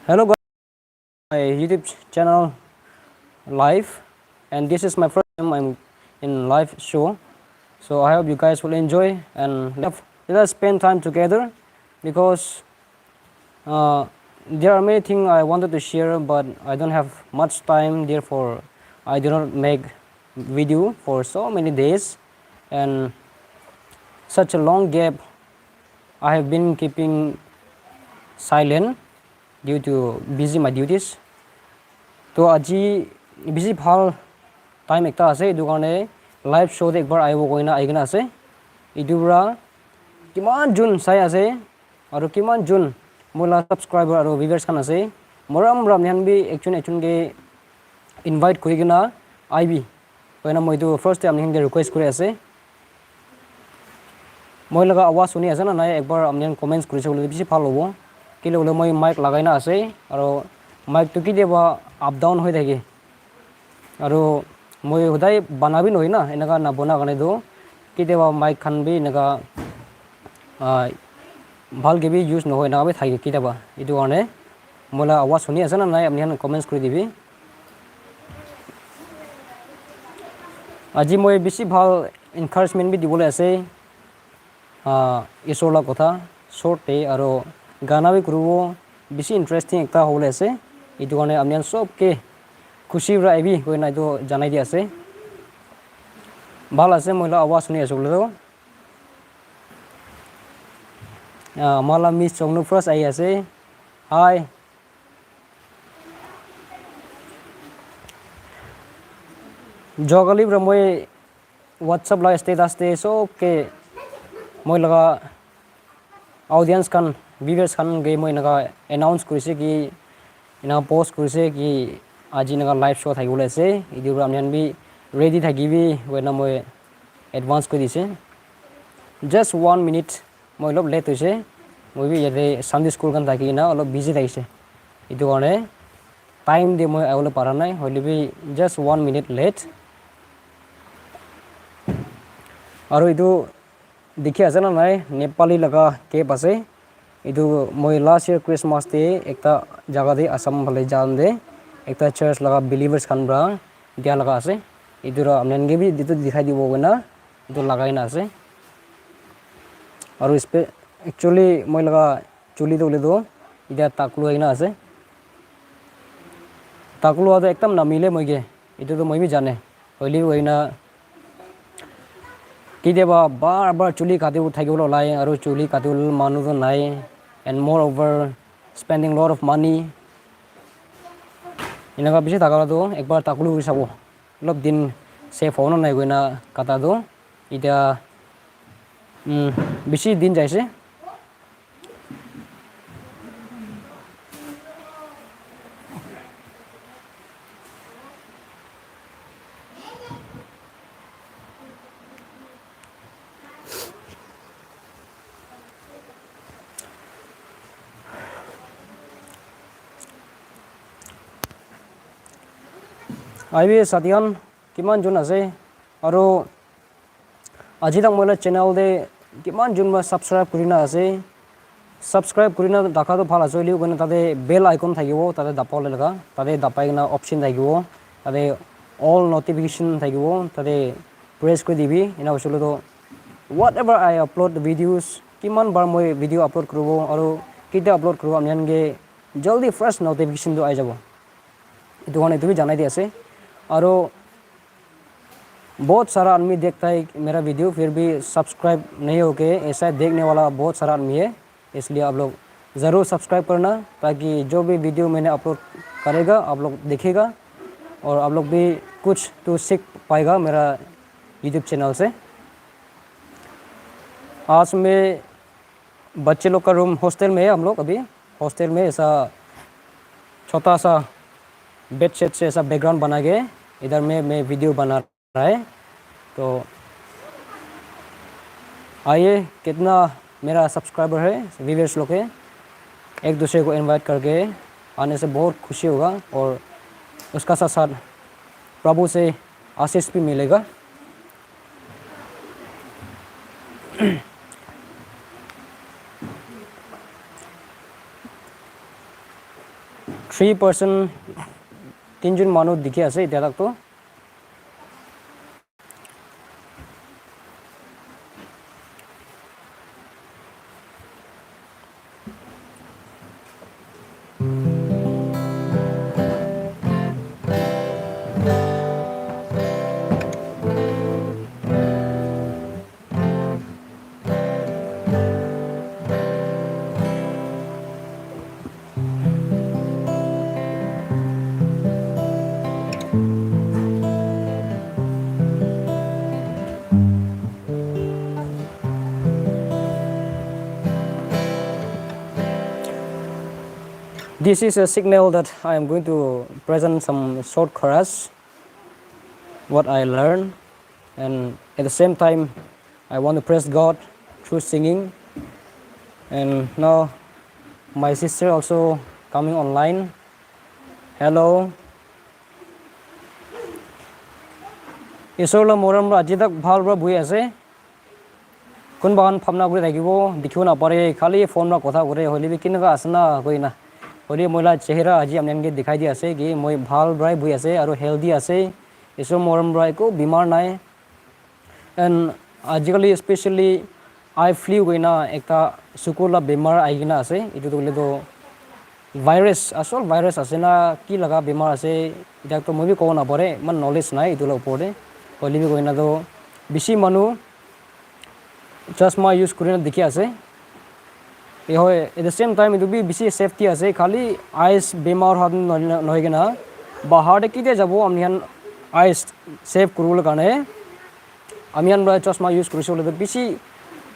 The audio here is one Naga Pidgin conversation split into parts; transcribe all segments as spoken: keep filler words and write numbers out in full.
Hello guys, my YouTube ch- channel live, and this is my first time I'm in live show. So I hope you guys will enjoy and let, let us spend time together, because uh, there are many things I wanted to share, but I don't have much time. Therefore, I do not make video for so many days, and such a long gap I have been keeping silent due to busy my duties. To aji bishi bhal time ekta ase, etu karne live show te ekbar ahibo koina ahi kena ase. Etu para kiman jun sai ase, aru kiman jun moi la subscriber aru viewers khan ase, morom morom khan bi ekjun ekjun ke invite kuri kena ahibi. Koina moi etu first te apni khan ke request kuri ase. Moi laga awaz suni ase na nai, ekbar apni khan comments kuri se koile bishi bhal hobo. Kile koile moi mic lagai na ase, aru mic tu kitiaba up down hoi thake. Aru moi hodai bana bi nohoi na, enaka na bona karne tu kitiaba mic khan bi enaka ah, bhal ke bi use nohoi, enaka bi thake kitiaba. Etu karne moi la awaz suni ase na nai, apni khan comments kuri dibi. Aji moi bishi bhal encouragement bi dibole ase. Ah, Isor la kotha short te aru gana bi kuribo, bishi interesting ekta hobole ase. Etu karne apni khan sob ke khushi para ahibi koina etu janai di ase. Bhal ase, moi la awaz suni ase koile tu. Ah, moi la Miss Chongnu first ahi ase. Hi. Jokali para moi WhatsApp la status te sob ke moi laga audience khan, viewers khan ke moi enaka announce kurise ki, enaka post kurise ki aji enaka live show thakibole ase. Etu para apni khan bi ready thakibi koina moi advance kuri dise. Just one minute, moi olop late hoise. Moi bi yate Sunday school khan thaki kena olop busy thakise. Etu karne time te moi ahibole para nai, hoile bi just one minute late. Aru etu dikhi ase na nai, Nepali laga cap ase. Etu moi last year Christmas te ekta jaga te Assam phale jan te ekta church laga believers khan para dia laga ase. Etu para apni khan ke bi etu dikhai dibo koina etu lagai na ase. Aru spe-, actually moi laga chuli tu hoile tu etia taklu ahi na ase. Taklu tu ekdam namile moi ke, etu tu moi bi jane. Hoile bi hoina kitiaba bar bar chuli kati thakibole olai aru chuli katibole manu tu nai, and moreover spending lot of money. Enaka bishi thaka tu ekbar taklu kuri sabo. Olop din safe hobo na nai koina kata tu etia, um, bishi din jaise. Ahibi sati khan, kiman jon ase? Aru aji tak moi la channel te kiman jon para subscribe kuri na ase? Subscribe kuri na thaka tu bhal ase, hoilebi koina tate bell icon thakibo, tate dababo le laga, tate dabai kena option thakibo, tate all notification thakibo, tate press kuri dibi. Ena hoise koile tu whatever I upload videos, kiman bar moi video upload kuribo aru ketia upload kuribo, apni khan ke jaldi first notification tu ahi jabo. Etu karne etu bi janai di ase. Aru bahut sara admi dekhta hai mera video, phir bhi subscribe nahi hoke aisa dekhne wala bahut sara admi hai, isliye aap log zarur subscribe karna, taki jo bhi video maine upload karega, aap log dikhega aur aap log bhi kuch to sikh payega mera YouTube channel se. Aaj main बच्चे लोग का रूम हॉस्टल में है हम लोग अभी। हॉस्टल में ऐसा छोटा सा बेड शीट से ऐसा बैकग्राउंड बना के इधर में मैं वीडियो बना रहा है। तो आइए, कितना मेरा सब्सक्राइबर है, व्यूअर्स लोग है, एक दूसरे को इनवाइट करके आने से बहुत खुशी होगा और उसका साथ साथ प्रभु से आशीष भी मिलेगा। Three person, tinjun manu dikhi ase etia tak toh. This is a signal that I am going to present some short chorus, what I learn, and at the same time, I want to praise God through singing. And now, my sister also coming online. Hello. Isor la morom ra aji tak bhal pra bui ase. Kunba khan bhabna kuri thakibo, dikhibo napare, khali phone pra kotha kure, hoile bi kinaka ase na koina. Hoile moi la chehra aji apni khan ke dikhai di ase ki moi bhal pra bui ase aru healthy ase. Isor morom pra eko bimar nai. And ajikali especially eye flu koina ekta suku la bimar ahi kena ase. Etu tu hoile tu virus, asol virus ase na ki laga bimar ase, etia to moi bi kobo napare, iman knowledge nai etu la upor te. Hoile bi koina to bishi manu chasma use kurina dikhi ase. E hoi, at the same time etu bi bishi safety ase, khali eyes bimar hot nohoi kena bahar te kitia jabo ami khan eyes save kuribole karne ami khan para chasma use kurise koile to bishi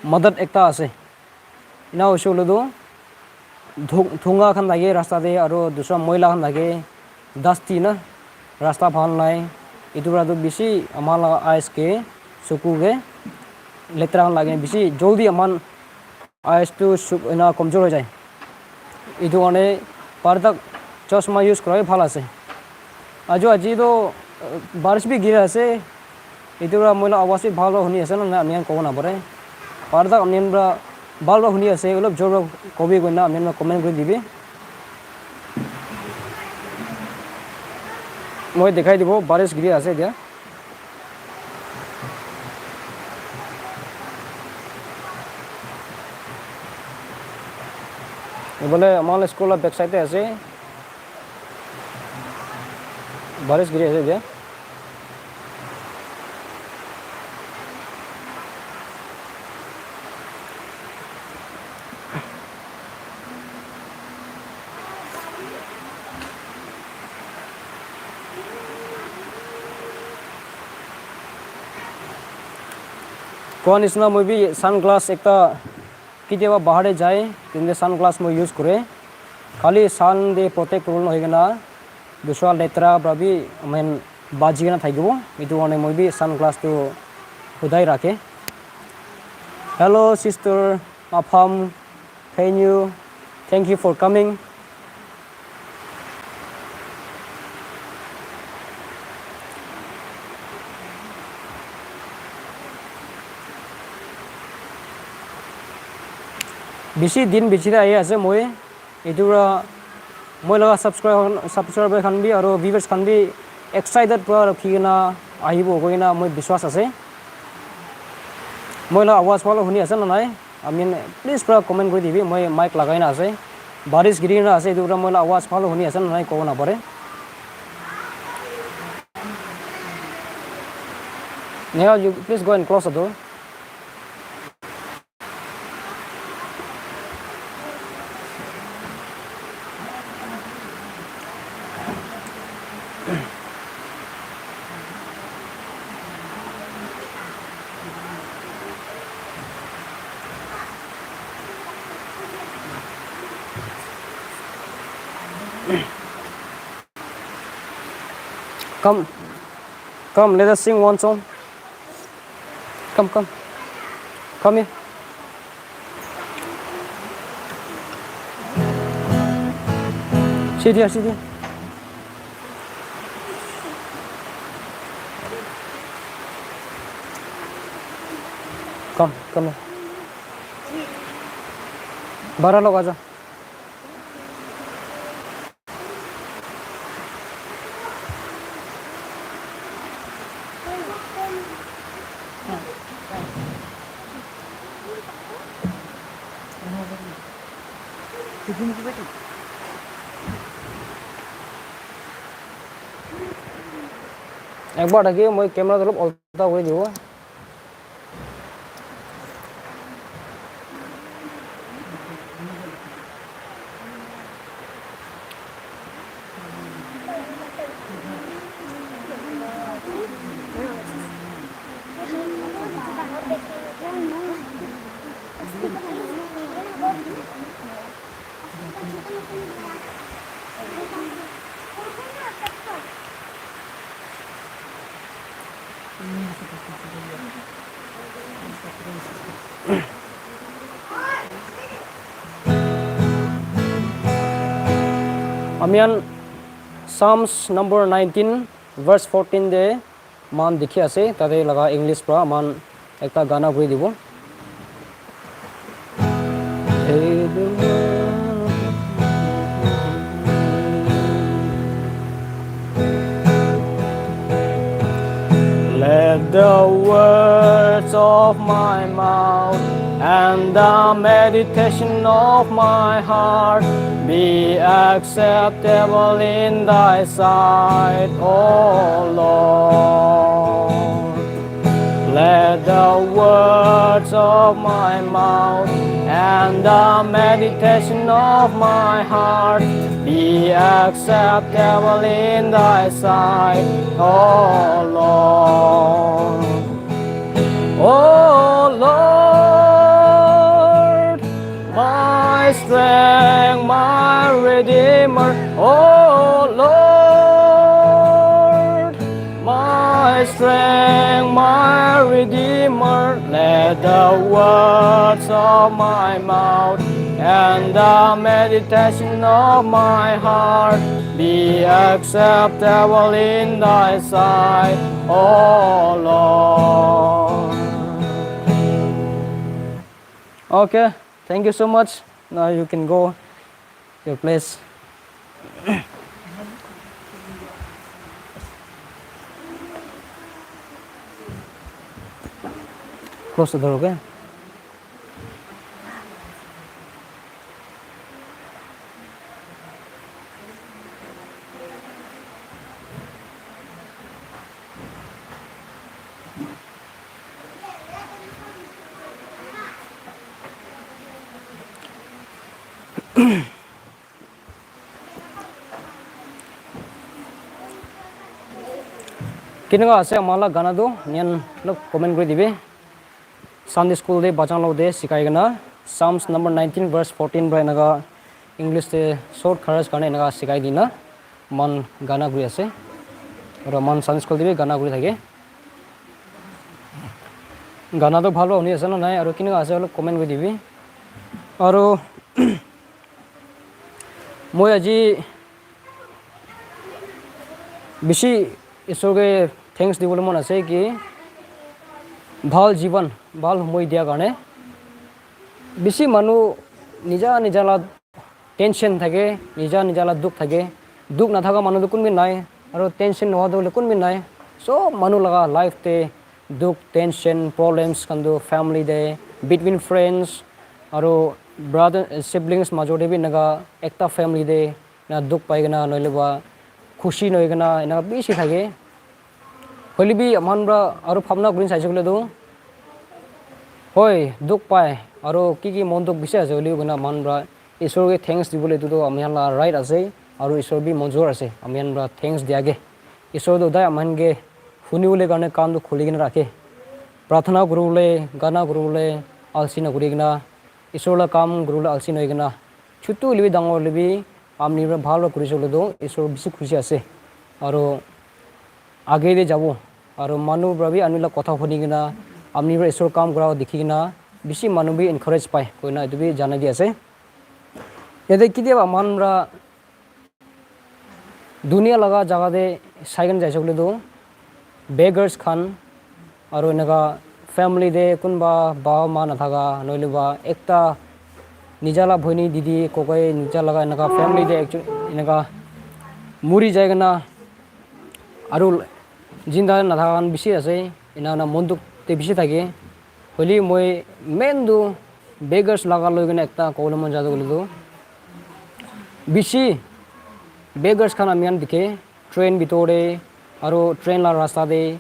madad ekta ase. Ena hoise koile tu dhu- dhunga khan thake rasta te aru dusra moila khan thake, dusty na, rasta bhal nai. Etu para tu bishi ama laga eyes ke, suku ke, letera khan lage bishi joldi ama khan eyes tu su- ena komjor hoi jai. Etu karne par tak chasma use kora bi bhal ase. Ajo aji to, uh, barish bi giri ase. Etu para moi la awaz bi bhal para huni ase na nai ami khan kobo napare. Par tak ami khan para bhal para huni ase, olop jor para kobi koina ami khan para comment kuri dibi. Moi dikhai dibo, barish giri ase etia. Ebole ama la school la back side te ase. Barish giri ase etia. Koa nisna moi bi sunglass ekta ketiaba bahar te jai, tente sunglass moi use kore. Khali sun te protect kuribole nohoi kena, dusra letera para bi, I mean, baji kena thakibo. Etu karne moi bi sunglass tu hudai rakhe. Hello, sister, Apham, Phenyu, thank you for coming. Bishi din bichire ahi ase moi. Etu para moi laga subscriber, subscriber khan bi aru viewers khan bi excited para rakhi kena ahibo koi kena moi biswas ase. Moi laga awaz bhal huni ase na nai? I mean, please pura comment kuri dibi, moi mic lagai na ase. Barish giri na ase, etu para moi la awaz bhal huni ase na nai kobo napare. Nehal, you please go and close the door. Come, come, let us sing one song. Come, come, come here. Sit here, sit here. Come, come here. Bara log aaja. Ekbar thaki moi camera tu olop ulta kuri dibo. Ami khan Psalms number nineteen, verse fourteen te moikhan dikhi ase, tate laga English pra moikhan ekta gana kuri dibo. Let the words of my mouth and the meditation of my heart be acceptable in thy sight, O Lord. Let the words of my mouth and the meditation of my heart be acceptable in thy sight, O Lord. O Lord, my strength, my redeemer, O Lord, my strength, my redeemer, let the words of my mouth and the meditation of my heart be acceptable in thy sight, O Lord. Okay, thank you so much. Now you can go your place. Close the door, okay? Kenika ase ama la gana tu, nian lok comment kuri dibi. Sunday school de bachan lok de sikai kena, Psalms number nineteen verse fourteen pra enaka English de short kharas karne enaka sikai dina, man gana kuri ase. Aro man Sunday school de bi gana kuri thake. Gana tu bhal pra huni ase na nai, aro kenika ase olop comment kuri dibi. Aro moi aji bishi Isor ke thanks dibole mon ase ki bhal jiban, bhal humoi dia karne. Bishi manu nija nija la tension thake, nija nija la dukh thake. Dukh nathaka manu tu kun bi nai, aro tension nohoa tu hoile kun bi nai. Sob manu laga life te dukh, tension, problems khan tu family te, between friends, aro brother, siblings major te bi enaka ekta family te na dukh pai kena, nohole ba khushi nohoi kena, enaka bishi thake. Hoile bi moikhan pra aro bhabna kurin saishe koile tu, hoi, dukh pai, aro ki ki mon dukh bishi ase hoile bi koina moikhan pra Isor ke thanks dibole etu tu ami khan la right ase, aro Isor bi monjor ase ami khan pra thanks dia ke. Isor tu hodai ami khan ke huni bole karne kan tu khuli kena rakhe. Prarthana kuri bole, gana kuri bole alsi na kuri kena, Isor la kam kuri bole alsi nohoi kena, chutu hoile bi dangor hoile bi, apni para bhal para kurishe koile toh Isor bishi khushi ase. Aro age te jabo. Aro manu para bi apni la kotha huni kena, apni para Isor kam kura dikhi kena, bishi manu bi encourage pai koina etu bi janai di ase. Yate kitiaba moikhan para dunia laga jaga te sai kena jaise koile toh beggars khan, aro eneka family te kunba baba ma nathaka, nohole ba ekta nija la bhoini didi kokai nija laga eneka family te ekjon eneka muri jai kena aru jinda nathaka khan bishi ase, ena hoina mon dukh te bishi thake. Hoile moi main tu beggars laga loi kena ekta kobole mon jai koile tu Bishi beggars khan ami khan dikhe, train bitor te aru train la rasta te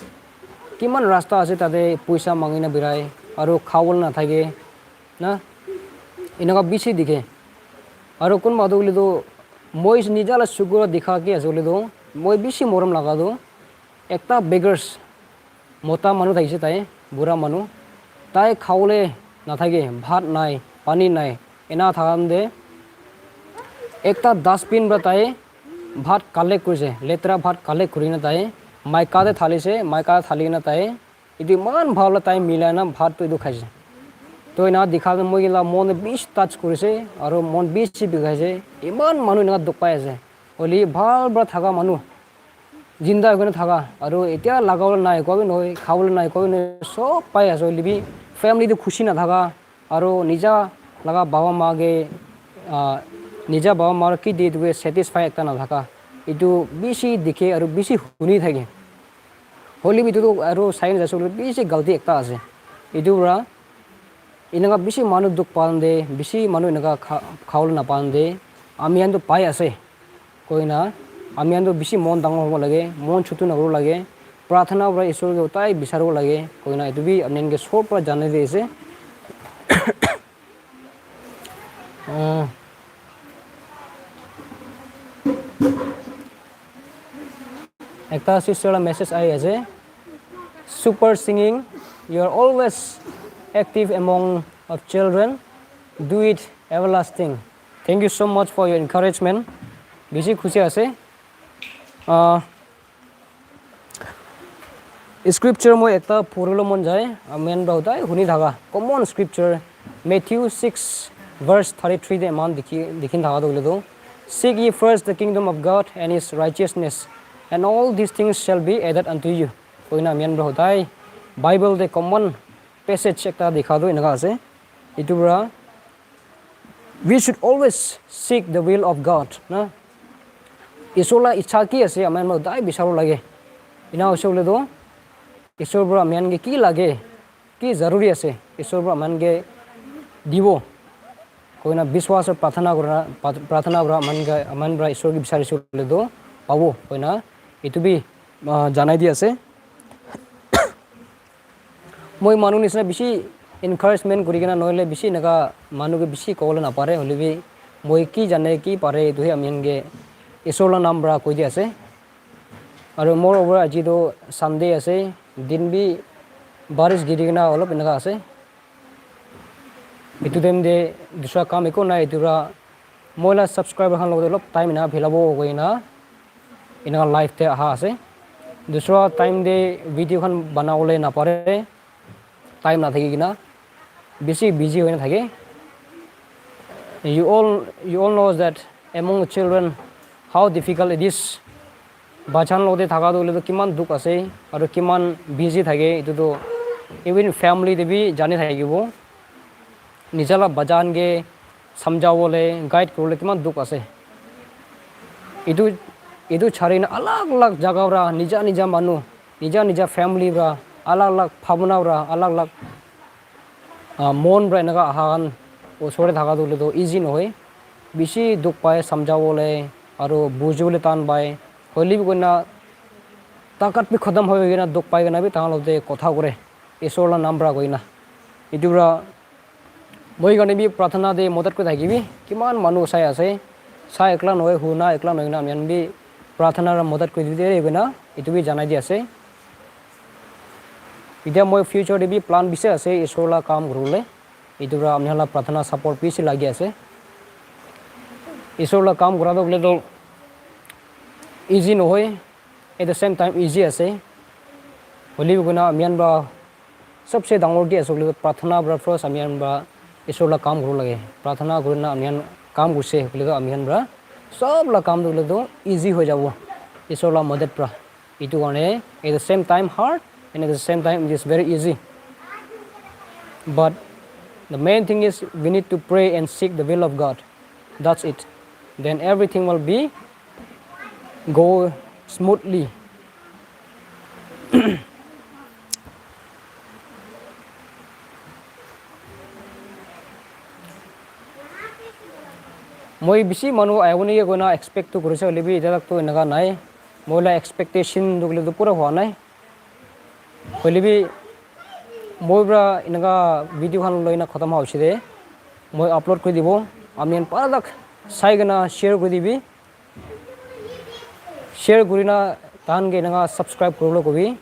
kiman rasta ase, tate poisa mangi na birai aru khawole nathake na, eneka bishi dikhe. Aru kunba tu hoile tu moi nija la suku ra dikha ke ase hoile tu moi bishi morom laga tu ekta beggars, mota manu thakise tai, bura manu, tai khawole nathake, bhat nai, pani nai, ena thakan te ekta dustbin pra tai bhat collect kurise, letra bhat collect kurina tai maika te thalise, maika te thali kena tai etu eman bhal pra tai milai na bhat tu etu khaise. To ena dikha tu moi la mon bishi touch kurise aru mon bishi bikhaise, eman manu eneka dukh pai ase, hoile bhal pra thaka manu jinda hoikena thaka, aru etia lagawole nai, koa bi nohoi, khawole nai, koa bi nohoi, sob pai ase, hoile bi family tu khushi nathaka, aru nija laga baba ma ke, ah, nija baba ma ki di etu ke satisfy ekta nathaka, etu bishi dikhe aru bishi huni thake. Hoile bi etu tu aru science ase, hoile bishi galti ekta ase. Etu pra eneka bishi manu dukh pan de, bishi manu eneka kha-, khawole napan de, ami khan tu pai ase koina, ami khan tu bishi mon dangor hobo lage, mon chutu nahobo lage, prarthana pra Isor ke utai bisaribo lage koina, etu bi ami khan ke sob pra janai di ase. Ah, ekta sister la message ahi ase, "Super singing, you are always active among of children, do it everlasting." Thank you so much for your encouragement. Bishi khushi ase. Ah, scripture moi ekta purilo mon jai, amen bra hudai huni thaga. Common scripture, Matthew six verse thirty-three de eman dikhi, dikhin thaga tu hoile tu, "Seek ye first the kingdom of God and his righteousness, and all these things shall be added unto you." Koina amen bra hudai Bible de common passage ekta dikha tu eneka ase. Etu pra we should always seek the will of God, na? Isor la ichha ki ase, ami khan dai bisaro lage. Ena hoise bole toh, Isor pra ami khan ke ki lage, ki zaruri ase, Isor pra ami khan ke dibo. Koina biswas aru prarthana kura, prarthana pra ami khan ke, ami khan pra Isor ke bisarise bole toh pabo. Koina etu bi, ah, janai di ase. Moi manu nisna bishi encouragement kuri kena nohoile bishi eneka manu ke bishi kobole napare, hoile bi moi ki jane ki pare etu he ami khan ke Isor la naam pra koi di ase. Aru moreover aji toh Sunday ase, din bi baris giri kena olop eneka ase. Etu time te dusra kam ekko nai, etu pra moi la subscriber khan logot olop time ena philabo koi kena eneka live te aha ase. Dusra time te video khan banabole napare, time nathaki kena bishi busy hoina thake. You all, you all knows that among the children how difficult it is. Bachan logote thaka tu hoile tu kiman dukh ase aru kiman busy thake, etu tu even family te bi jani thakibo. Nija la bachan ke samjhabole, guide kuribole kiman dukh ase. Etu, etu chari na alag alag jaga pra nija nija manu, nija nija family pra, alag alag bhabna pra, alag alag, ah, mon pra eneka aha khan osor te thaka tu hoile tu easy nohoi. Bishi dukh pai samjhabole aru bujhibole tan pai. Hoile bi koina takat bi khatam hoi kena dukh pai kena bi tahan logote kotha kore. Isor la naam pra koina. Etu pra moi karne bi prarthana te madad kuri thakibi. Kiman manu sai ase. Sai ekla nohoi, huna ekla nohoi kena ami khan bi prarthana pra madad kuri dibi de koina etu bi janai di ase. Etia moi future te bi plan bishi ase Isor la kam kuribole. Etu pra ami khan la prarthana support bishi lagi ase. Isor la kam kura tu hoile tu easy nohoi, at the same time easy ase. Hoile bi koina ami khan pra sobse dangor ki ase koile tu prarthana pra first ami khan pra Isor la kam kuribo lage. Prarthana kurina ami khan kam kurise koile tu ami khan pra sob la kam tu hoile tu easy hoi jabo Isor la madad pra. Etu karne at the same time hard and at the same time it is very easy. But the main thing is we need to pray and seek the will of God. That's it. Then everything will be go smoothly. Moi bishi manu ahibo naki koina expect tu kurise, hoile bi etia tak tu enaka nai. Moi la expectation tu koile tu pura hua nai. Hoile bi moi pra enaka video khan loi na khatam hoise de moi upload kuri dibo. Ami khan para tak sai kena share kuri dibi. Share kurina tahan ke enaka subscribe kuribole kobi.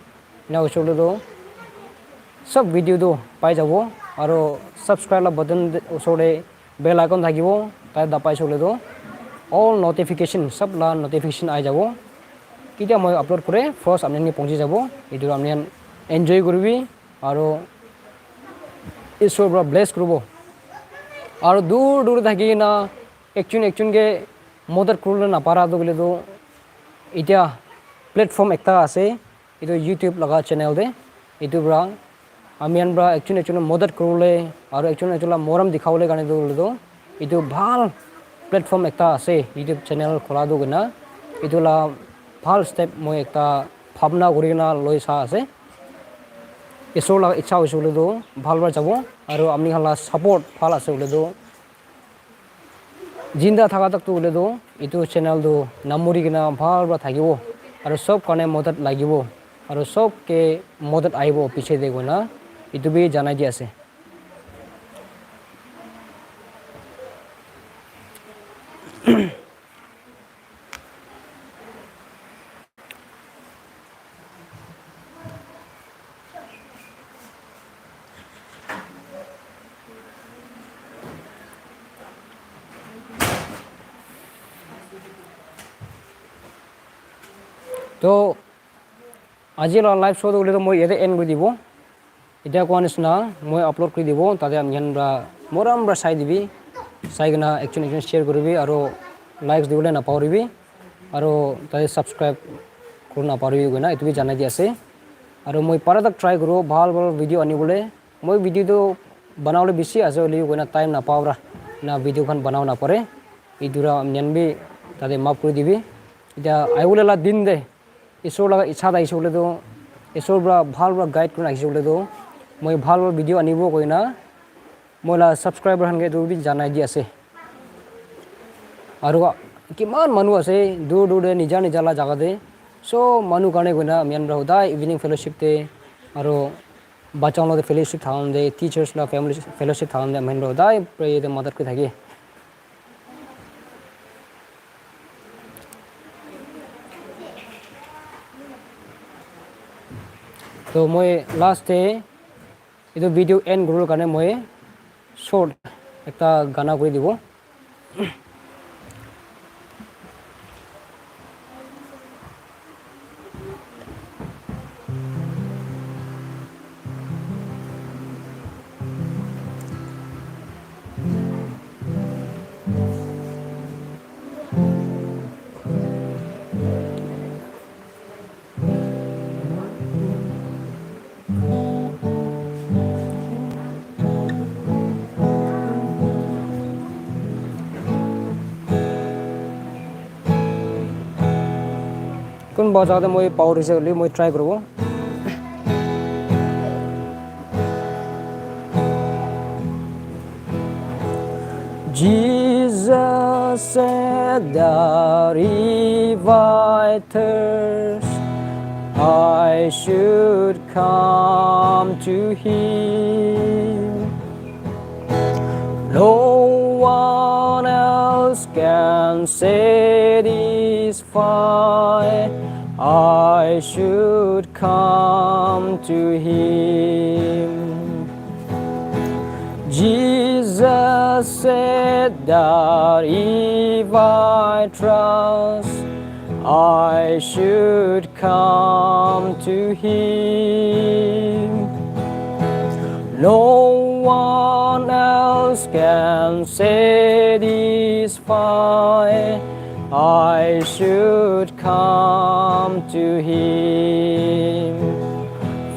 Ena hoise koile tu sob video tu pai jabo. Aro subscribe la button de, osor de bell icon thakibo, tai dabai se koile tu all notification, sob la notification ai jabo. Ketia moi upload kure first apni khan ke pahunchi jabo. Etu apni khan enjoy kuribi aro Isor pra bless kuribo. Aro dur dur thaki na ekjon ekjon ke madad kuribole napara tu koile tu etia platform ekta ase, etu YouTube laga channel de, etu pra ami khan pra ekjon ekjon madad kuribole aro ekjon ekjon la morom dikhabole karne tu koile tu etu bhal platform ekta ase, YouTube channel khola tu koina etu la bhal step moi ekta bhabna kuri kena loi sa ase. Isor la ichha hoise koile tu bhal para jabo, aro apni khan la support bhal ase koile tu jinda thaka tak tu koile tu etu channel tu namori kena bhal para thakibo, aro sob karne madad lagibo, aro sob ke madad ahibo piche de koina etu bi janai di ase. To aji la live show tu koile tu moi yate end kuri dibo. Etia koa nisna moi upload kuri dibo, tate apni khan pra morom pra sai dibi, sai kena ekjon ekjon share kuribi aro likes dibole napahoribi aro tate subscribe kuri napahoribi koina etu bi janai di ase. Aro moi para tak try kuro bhal bhal video anibole. Moi video tu banabole bishi ase hoile koina time napao pra na video khan banao napare. Etu ra apni khan bi tate maaf kuri dibi. Etia ahibole la din de Isor laga ichha ta ahise koile tu, Isor pra bhal pra guide kurina ahise koile tu, moi bhal pra video anibo koina moi la subscriber khan ke etu bi janai di ase. Aru kiman manu ase dur dur te nija nija la jaga te, sob manu karne koina ami khan pra hodai evening fellowship te aru bacha khan logote fellowship thakante, teachers la family fellowship thakante ami khan pra hodai prayer te madad kuri thake. To moi last te etu video end kuribole karne moi short ekta gana koi dibo. Kunba jaga te moi pahori se koile moi try kuribo. Jesus said that if I thirst, I should come to him. No one else can satisfy, I should come to him. Jesus said that if I trust, I should come to him. No one else can satisfy, I should come to him.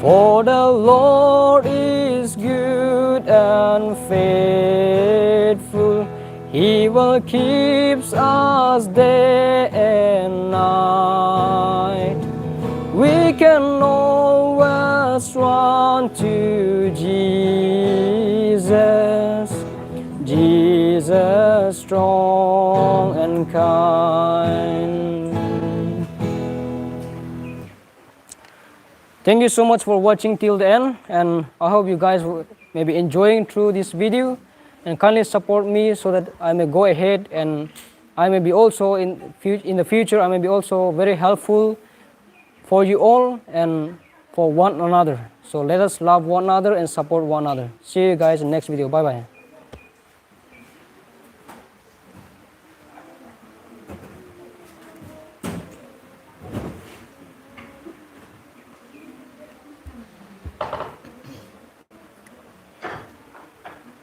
For the Lord is good and faithful, he will keep us day and night. We can always run to Jesus. Jesus strong and kind. Thank you so much for watching till the end, and I hope you guys will maybe enjoying through this video, and kindly support me so that I may go ahead and I may be also in fu- in the future I may be also very helpful for you all and for one another. So let us love one another and support one another. See you guys in next video. Bye bye.